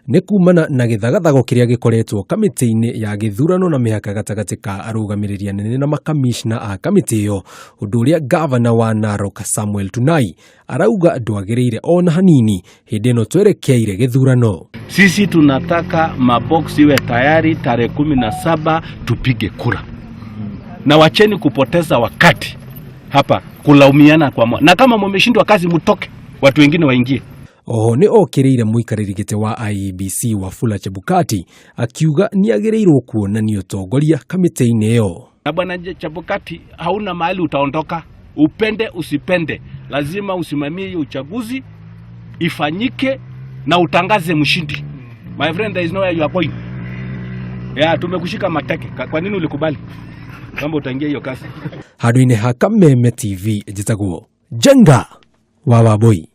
Nĩ kumana na gĩthagathago kĩrĩa gĩkoretwo kamĩtĩ-inĩ ya gĩthurano na mĩhaka gatagatĩ ka arũgamĩrĩri anene na makamishna a kamĩtĩ ĩyo, ũndũ ũrĩa gavana wa Narok Samuel Tunai arauga ndwagĩrĩire ona hanini hĩndĩ ĩno twerekeire gĩthurano. Sisi tunataka mabox iwe tayari tarehe 17 tupige kura, na wacheni kupoteza wakati hapa kulaumiana kwa na kama mumeshindwa kazi mutoke, watu wengine waingie. Oho nĩ okĩrĩire mũikarĩri gĩtĩ wa IEBC Wafula Chebukati akiuga nĩ agĩrĩirwo kuonania ũtongoria kamĩtĩ-inĩ ĩyo. Na bwana Chebukati, hauna mahali utaondoka, upende usipende, lazima usimamie hiyo uchaguzi ifanyike na utangaze mshindi. My friend, there is nowhere you are going. Yeah, tumekushika mateke. Kwa nini ulikubali kwamba utaingia hiyo kazi? Handũ-inĩ ha Kameme TV, njĩtagwo Njenga wa Wambui.